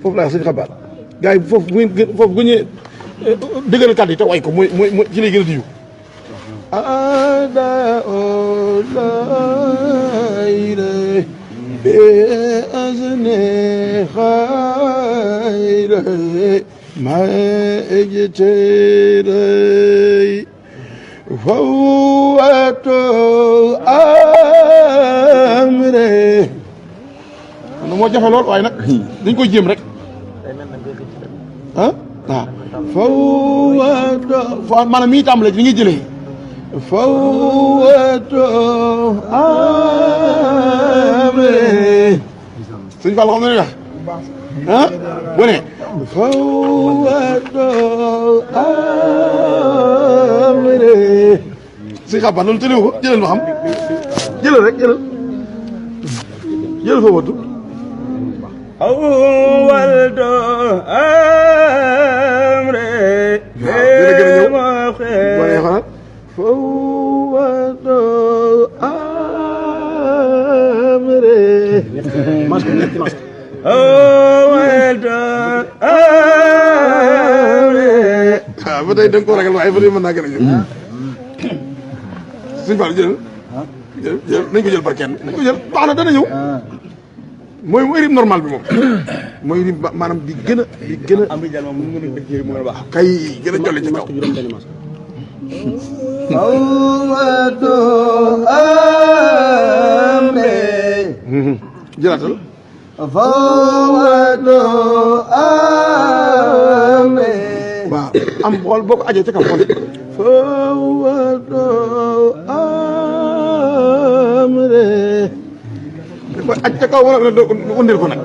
foofu laa sëñ xabaar gars yi foofu bu ngeen foofu bu ñu dëggal kàddu yi te way ko mooy ci lay gën a diyu ada olayre be azne khayre ma ejtere fawato amre no moo jafe lool waaye nag dañ koy jéem rek ah waaw fawato maanaam mi tàmbale ci li ngay jëlee fawato amre sëñ Fall xam na ne wax ah bu ne fawato amre sëñ xabaar loolu tëlewu ko jëlal ma xam jëlal rek jëlal fawatu awaldo amre fawado amre awaldo amre ba tey da nga ko ragal waaye ba tey mën naa gën a ñëw suñu Fall jël nañ ko jël par kenn nañ ko jël baax na dana ñëw mooy rythme normal bi moom mooy rythme maanaam di gën a am kay gën a jolli ci kaw awado amre jëlaatal fawado amre waaw am xool boo ko ajee ci kaw xool fawado amre ba aj ca kaw wala undil ko nag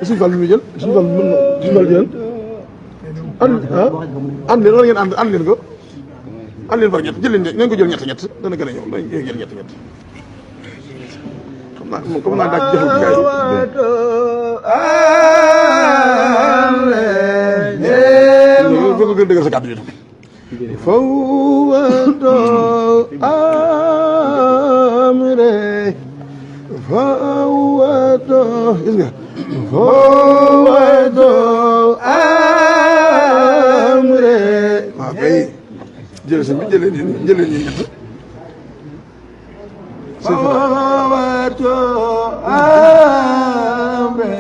suñu Fall bi muy jël suñu Fall mën na suñu Fall jël ànd leen wala ngeen ànd leen ko ànd leen par ñett jël leen ngeen ko jël ñett dana gën a ñëw dañ koy jël ñett xam naa moom comme naa daa ci jëfal gars yi bëgg gën dëggal sa kàddu yi fawado amre fawado gis nga fawado amre waaw kay jël sëñ bi jëlee ñi ñett fawado amre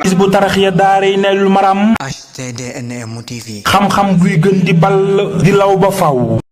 Hizbut Tarqiyyah daaray Naylul Maram HTDNM TV xam-xam buy gën di ball di law ba faw